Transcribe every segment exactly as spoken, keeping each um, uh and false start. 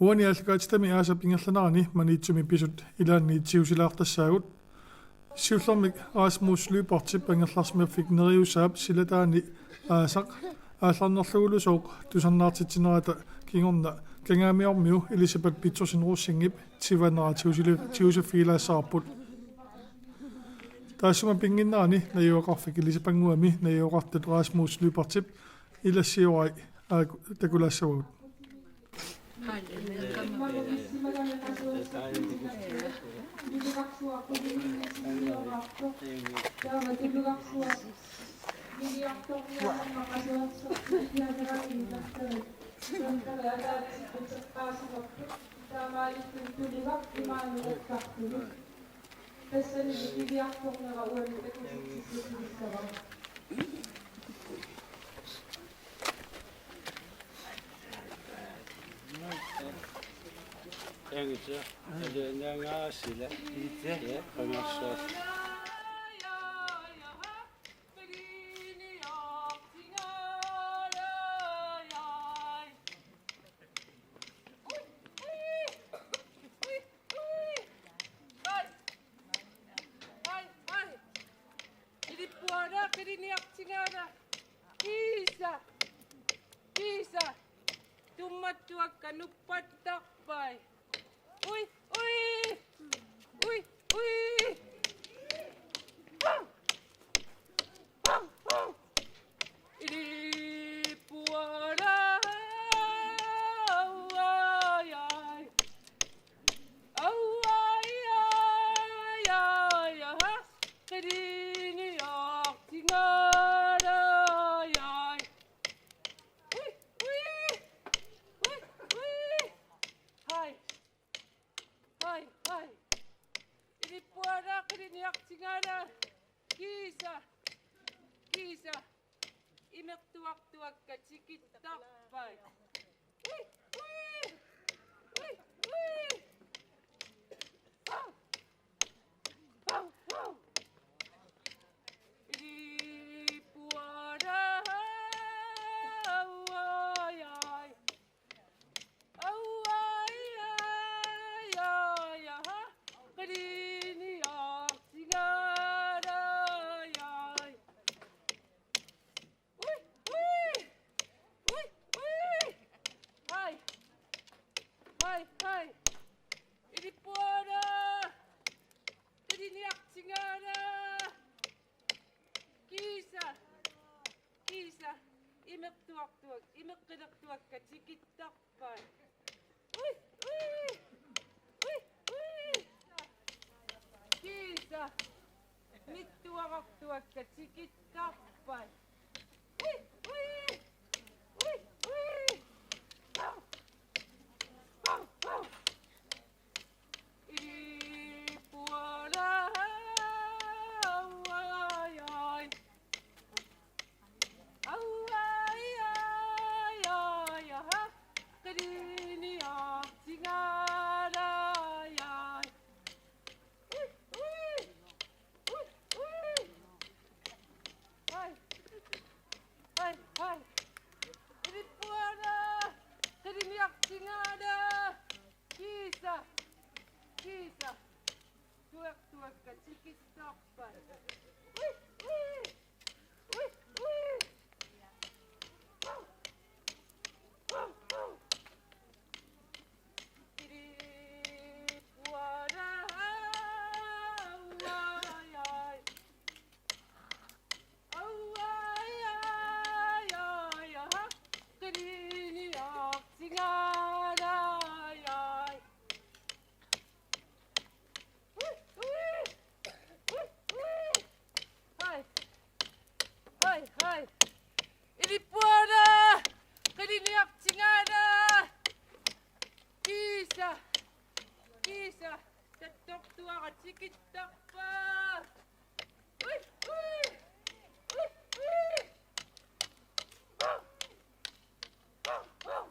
Uani aallakaatitami aasap ingerlanerani Maniitsumi pisut ilaanni tigusilaartassaagut. Siullermik Rasmus Lyberthip angerlarsimaffiup neriusaap silataani aasaq aallarnerlugulusooq tusarnaartitsinerata kingorna Kangaamiormiu Elisabeth Petersen Rosingip tivanera tigusili-, tigusiffigilaassavarput. Taassuma pinnginnerani najugaqarfik ilisapannguami najugaqartut Rasmus Lyberthip ilassiuai aaku-, takulaassavagut. Tassani ikiliartornera uani takussutissavara. Engitsi, alunaangaasila. Engitsi. Ja, qangarsuaq. Ilippuara, qiliniartigaara. Kiisa. Kiisa. Tummattuakka nuppattarpai. Ui, ui. Ui, ui. Au. Au, au. Ilippuara. Au, ai, ai. Au, ai, ai, ai, aha. Qiliniartigaara, ai, ai. Ui, ui. Ui, ui. Hai. Hai, hai. Ilippuara, qiliniartigaara. Kiisa. Kiisa. Imertuartuakka tikittarpai. Ui, ui. Ui, ui. Pau. Pau, pau. Ilippuara. Au, ai, ai. Au, ai, ai, ai, aha. Qiliniartigaara, ai, ai. Ui, ui. Ui, ui. Hai. Hai, hai. Ilippuara. Qiliniartigaara. Kiisa. Kiisa. Imertuartuak-, imeqqilertuakka tikittarpai. Ui, ui. Ui, ui. Kiisa. Mittuarartuakka tikittarpai. Ui, ui. Ui, ui. Pau. Pau, pau. Ilippuara. Au, ai, ai. Au, ai, ai, ai, aha. Qiliniartigaara, ai, ai. Ui, ui. Ui, ui. Hai. Hai, hai. Ilippuara. Qiliniartigaara. Kiisa. Kiisa. Tuertuakka tikittarpai. Ui, ui. Ui, ui. Au. Au, au. Ilippuara. Au, ai, ai. Au, ai, ai, ai, aha. Qiliniartigaara, ai, ai. Ui, ui. Ui, ui. Hai. Hai, hai. Ilippuara. Qiliniartigaara. Kiisa. Kiisa. Tattortuara tikittarpa. Ui, ui. Ui, ui. Au, au, au.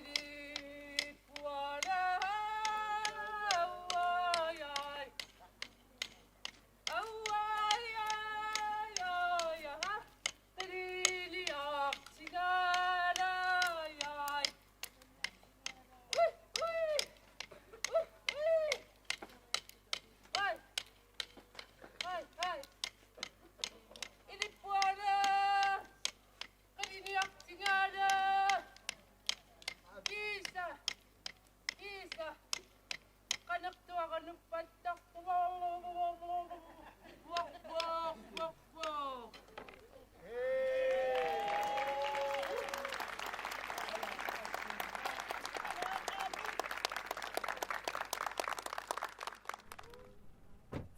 Ilippuara. Au, ai, ai. Au, ai, ai, ai, aha. Qiliniartigaara, ai, ai.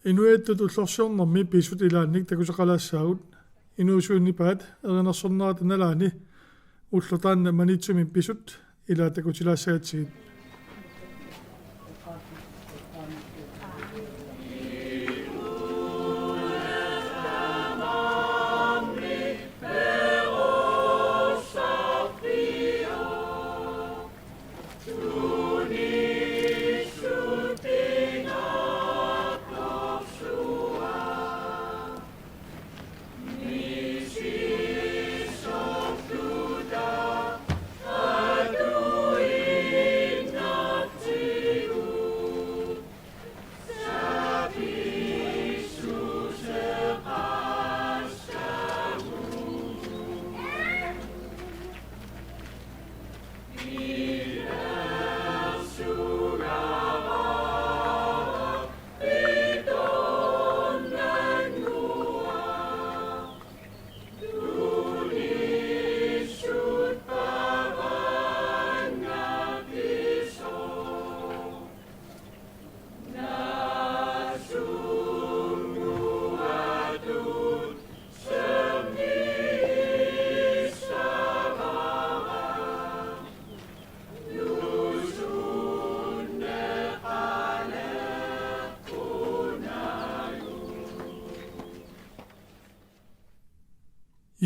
Inuiattut ullorsiornermi pisut ilaannik takusaqalaassaagut. Inuusuit nipaat erinarsornerata nalaani ulloq taanna Maniitsumi pisut ilaat takutilaassagatsigit.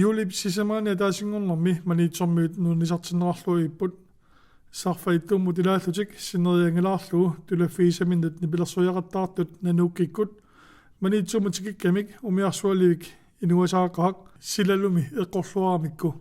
Juulip sisamaani ataasinngornermi Maniitsormiut nuannisartinneqarluipput. Sarfaq ittuummut ilaallutik sinerianngilaarlugu tulaffigisaminnut nipilersuiaqattaartut Nanuukkikkut Maniitsummut tikikkamik umiarsualivik inuasaqaaq silalumi eqqorluaramikku.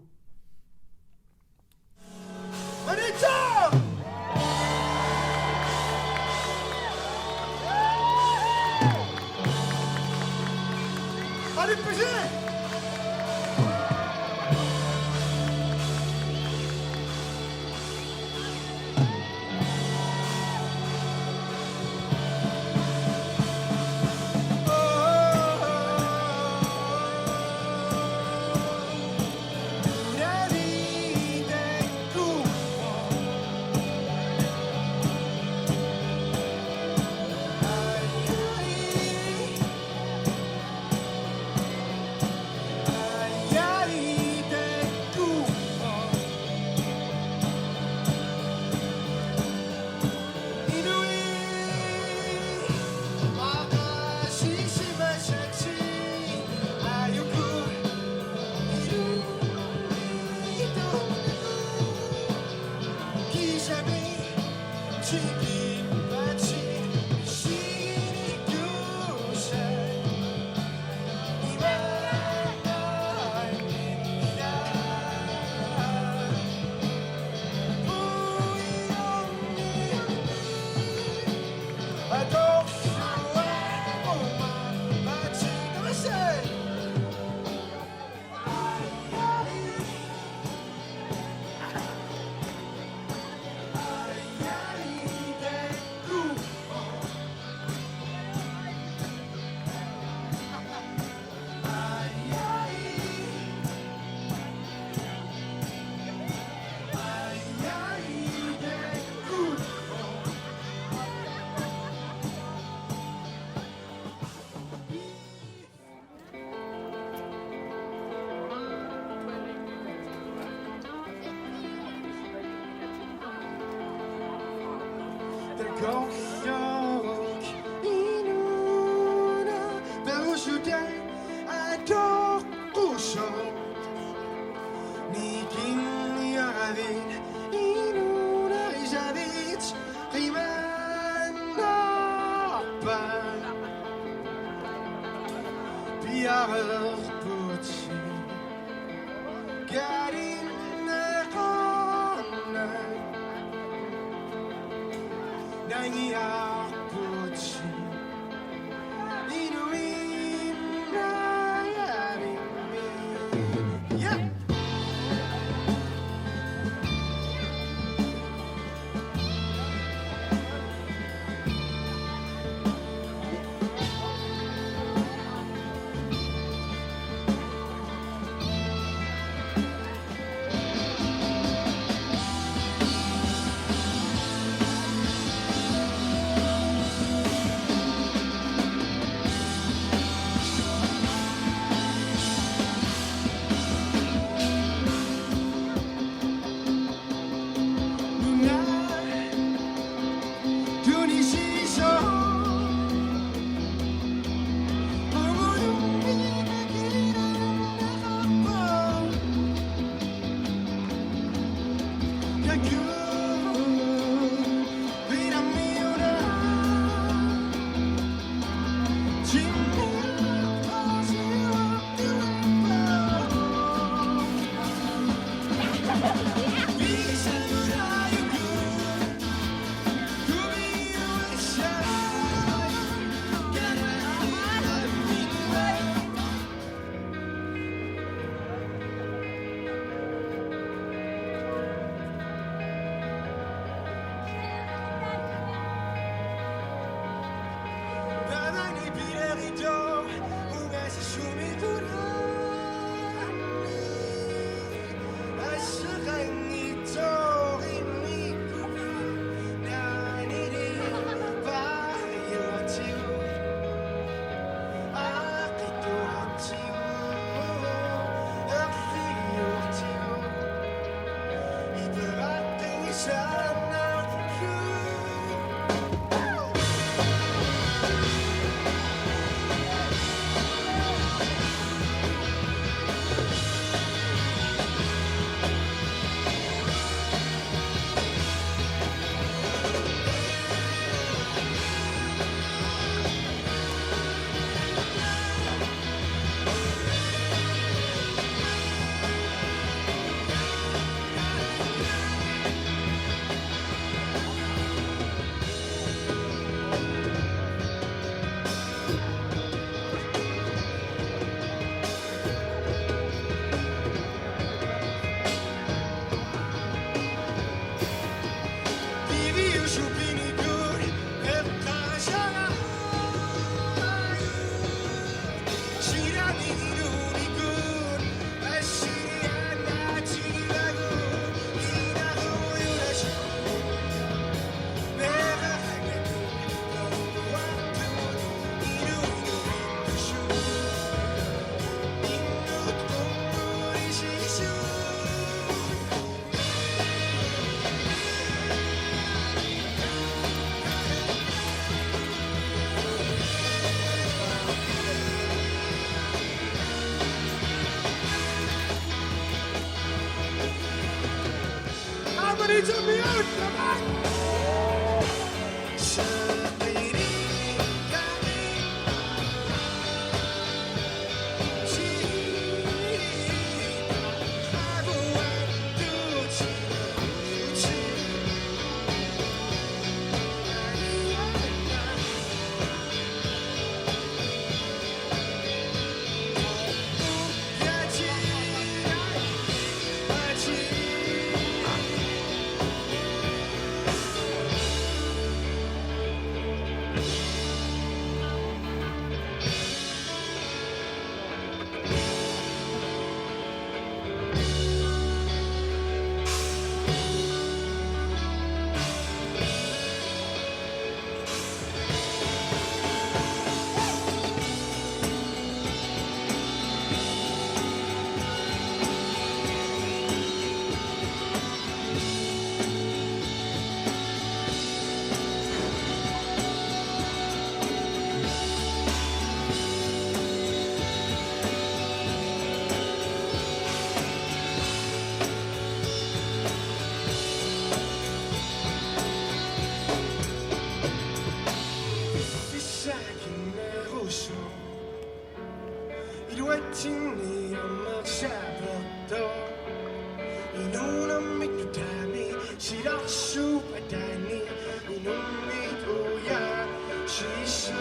Iluatsinni amerlasoortoq inuunermik nutaami silarsuup ataani inummit ujaasissoq.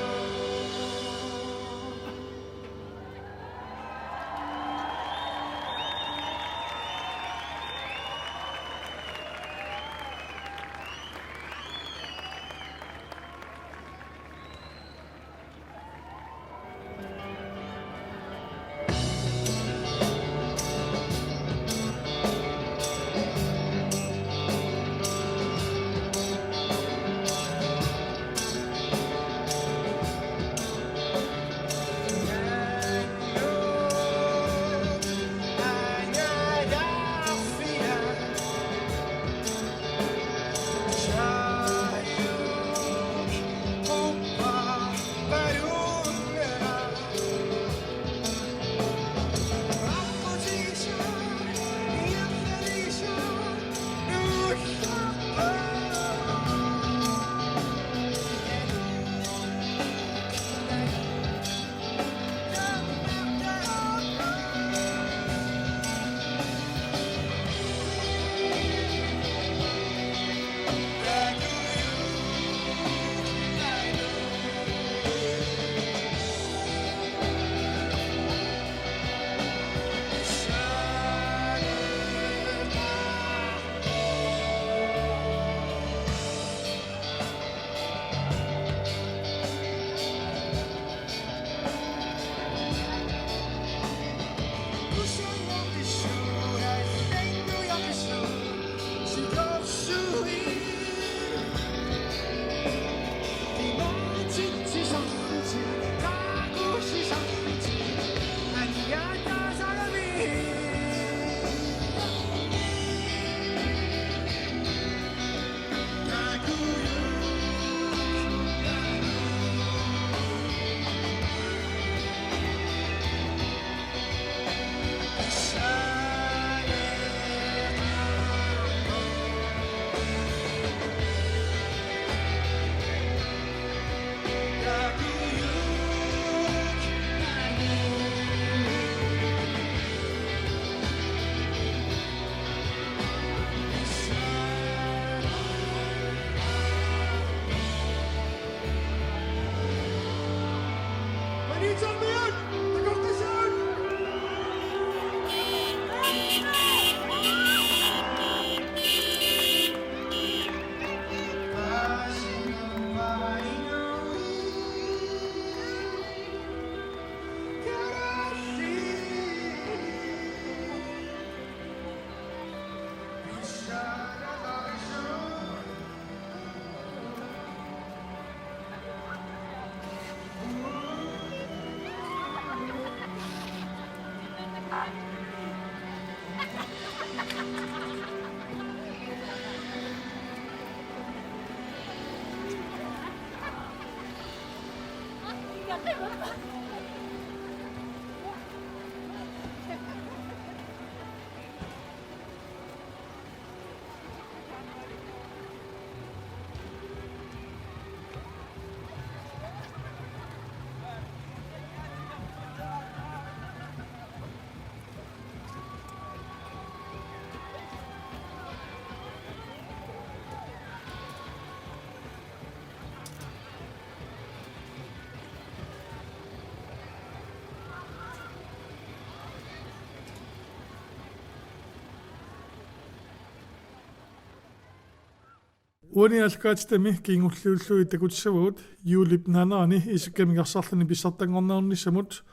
Uani aallakaatitami kingulliullugit takutissavagut juulip naanerani isikkamik arsarluni pissartanngorniarnissamut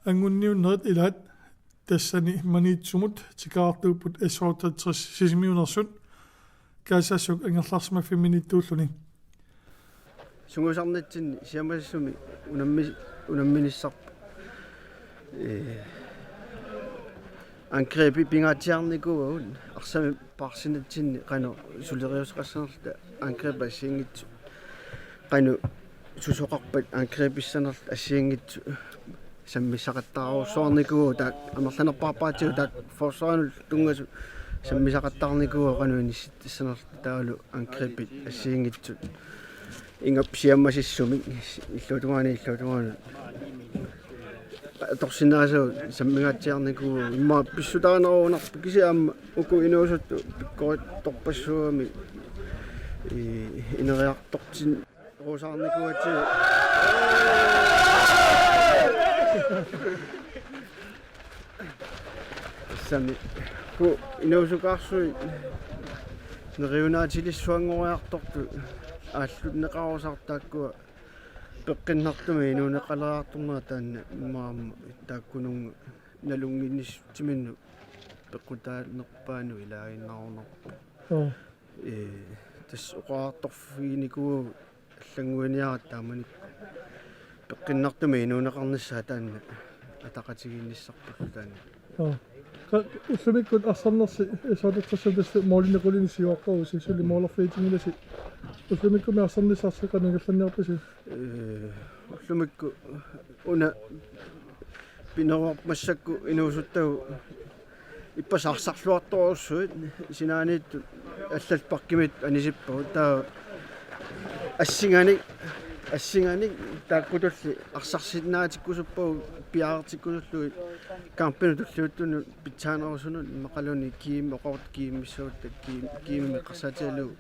angunniunnerit ilaat, tassani Maniitsumut tikeraartuupput S otteogtres Sisimiunersut Kaassassuk angerlarsimaffimminiittuulluni. Sungiusarnitsinni siammassumik unammi-, unamminissarput. Ee, angrebi pingaatsiarnikuuagut arsamik paarsinitsinni qanoq suleriuseqassanerluta angrebi assigiinngitsut. Qanoq susoqarpat angrebissanerluta assigiinngitsut sammissaqattaarujussuarnikuuagut, taakku amerlanerpaarpaatigut, taakku forsvarinut tunngasut sammisaqattaarnikuuagut qanoq inissittassanerluta, taavalu angrebit assigiinngitsut. Ingammik siammasissumik illuatungaani illuatungaanut atorsinnaasagut sammingaatsiarnikuuagut, immaqa pissutaanerugunarpoq, kisianni aamma uku inuusuttut pikkorittorpassuugamik, ii, ineriartortin- Rusaarnikuugatsigu. Tassami uku inuusukaarsuit neriunaatilissuanngoriartortut aallunneqarusartut taakkua peqqinnartumik inuuneqaleriartornerat taanna immaqa aamma taakkununnga nalunnginnissutsiminnut peqqutaanerpaanut ilaaginnarunarpoq. Joo. Ee, tassa oqariartorfiginikuuagut allannguiniaratta taamanikkut peqqinnartumik inuuneqarnissaa taanna ataqatigiinnissarpullu taanna. Joo. Qa-, ullumikkut arsarnersi S otteogtres tassa målini qulinik siuaqqavusi, suli målerfigitinngilasi. Ullumikkut arsarnissarsi qanoq ingerlanniarpisi? Ee, ullumikkut una pineruarput massakkut inuusuttagut ippassaq arsarluartorujussuit, sinaaniittut allallu parkimiittut anisippagut. Taava assinganik, assinganik taakkutulli arsarsinnaatikkusuppagut piareertikkusullugit kampinut tulliuttunut pitsaanerusunut, immaqaluunniit G M, oqartut G M-issagutta, G M, G M eqqarsaatigalugu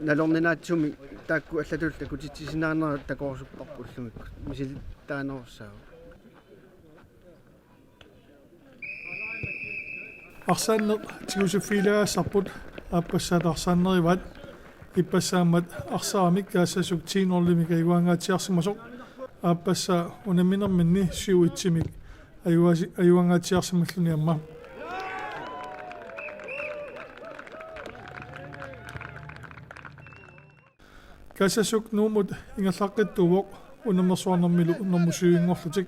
nalorninaatsumik taakku allatut takutitsisinnaanerat takorusupparput ullumikkut. Misilittagaanerussaaq. Arsaanneq tigusiffigilaassavarput, aappassaat arsaannerivaat, ippassaammat arsaamik Kaassassuk ti nul-imik ajugaangaatsiarsimasoq, aappassaa unamminerminni syv et-imik ajugaasi-, ajugaangaatsiarsimalluni aamma. Kaassassuk Nuummut ingerlaqqittuuvoq unammersuarnermilu nummer syv-inngorlutik.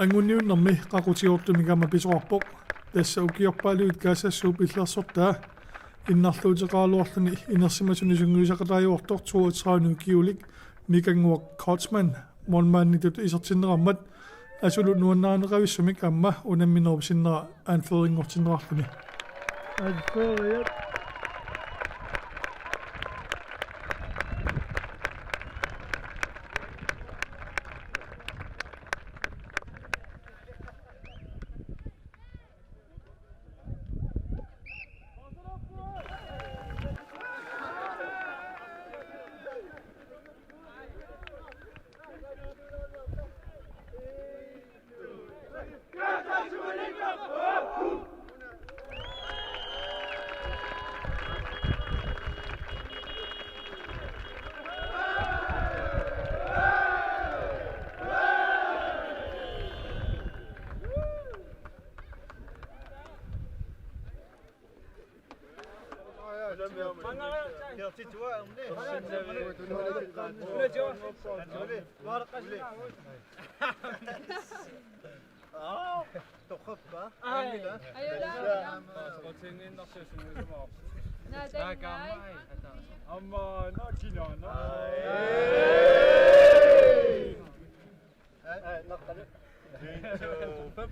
Anguniunnermi qaqutigoortumik aamma pisoqarpoq. Tassa ukiorpaaluit Kaassassut illersortaa innarluuteqaraluarluni inersimasuni sungiusaqataajuartoq toogtredive ukiulik Mikannguaq Kreutzmann målmanditut isertinneqarmat asulu nuannarineqavissumik aamma unamminerup sinnera anførerinngortinneqarluni. Anføreriat. Taakammai. Aamma nakkina. Ai. Ai, nakkani. Three, two, fem.